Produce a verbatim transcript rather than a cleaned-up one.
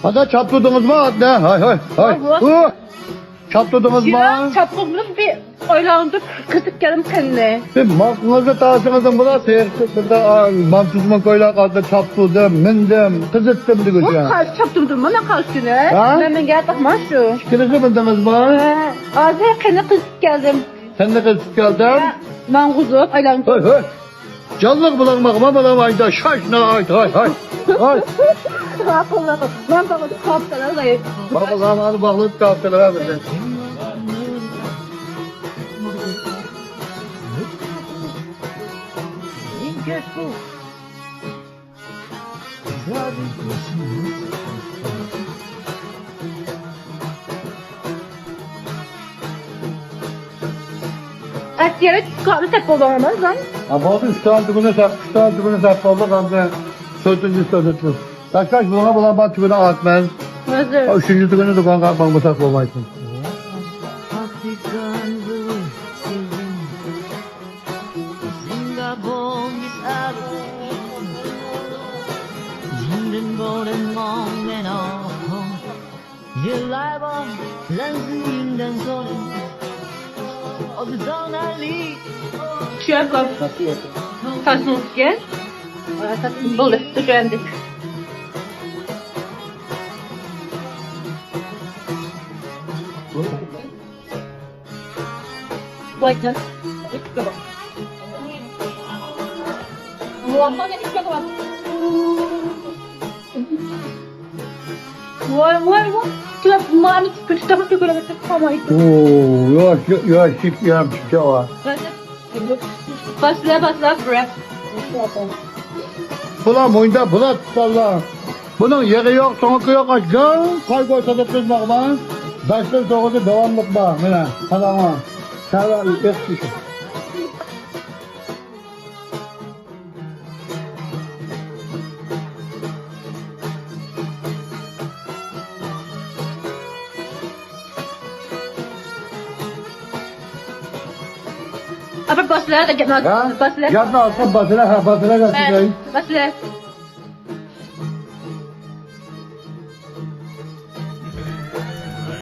قانداق چاپتۇردىڭىزمۇ ئاتنى؟ ھاي، ھاي، ھاي. ئۇ، چاپتۇردىڭىزمۇ؟ ياق، چاپتۇردۇم، بىر ئايلاندۇرۇپ قىزىپ كەلدىم قېنىنى. بىر ماقىڭىزنى تارتىڭىزدىن بۇلار سېرىقلىق بىردە مانتۇزمۇ كويلاق ئاتنى چاپتۇردۇم، مىندىم، قىزىتتىم دېگۈچە. بۇ قايسى چاپتۇردۇم؟ مانا قايسى كۈنى؟ ھە؟ مەن مەن گەپ تاپماڭ شۇ. ئىككىلىسى مىندىڭىزمۇ؟ ھە، ھازىر قېنى قىزىپ كەلدىم. سەن نېمە قىزىپ كەلدىڭ؟ ھە، ماڭغۇزۇپ ئايلاندۇرۇپ. ھوي، ھوي. جانلىق بىلەڭ ماغما بىلەڭ ئايدا شاش نايت ھاي ھاي ھاي. مەن باغلىدىم قاپتىلار. بابا زامانى باغلىدىپ قاپتىلار بىزدە. ئەتىگەنلىك ئۈچ كارتنى سەپ بولدۇڭىز، ھە؟ ھە، بولدى، ئۈچ دانە تۈگۈننى سەپ، ئۈچ دانە تۈگۈننى سەپ بولدۇق، ئەمدى تۆتىنچى سۆزىمىز. تاشلاش بۇلارغا، بۇلار بار تۈگۈننى ئاتمەن. ھازىر. ئۈچىنچى تۈگۈننى دۇكانغا ئاپماڭ بولساق بولمايتتى. چۈشۈرۈپ قوي. تاشلىنىپ كەتكەن. بولدى، چۈشۈرۈپ. ۋاي، ۋاي، ۋاي. شۇلار مانا كۆتۈرۈپ تېخى كۆرۈۋېتىپ قالمايدۇ. ئوو، ياش، ياش، ياش، ياش. باشلا، باشلا، بىرەر. بۇلار مويندا، بۇلار تۇتقانلار. بۇنىڭ يېغى يوق، سۆڭىكى يوق، ئاشۇ گاڭ قاي گوي ساتىپ تۇرماقما. بەشتىن توغرىسى داۋاملىق بار، مانا، قاراڭا. سەۋە ئېقىش. ئاپا، باشلار، گەپنى ھە؟ باشلار. گەپنى ئالسا باشلار، ھە، باشلار، ھە، گەپنى. باشلار.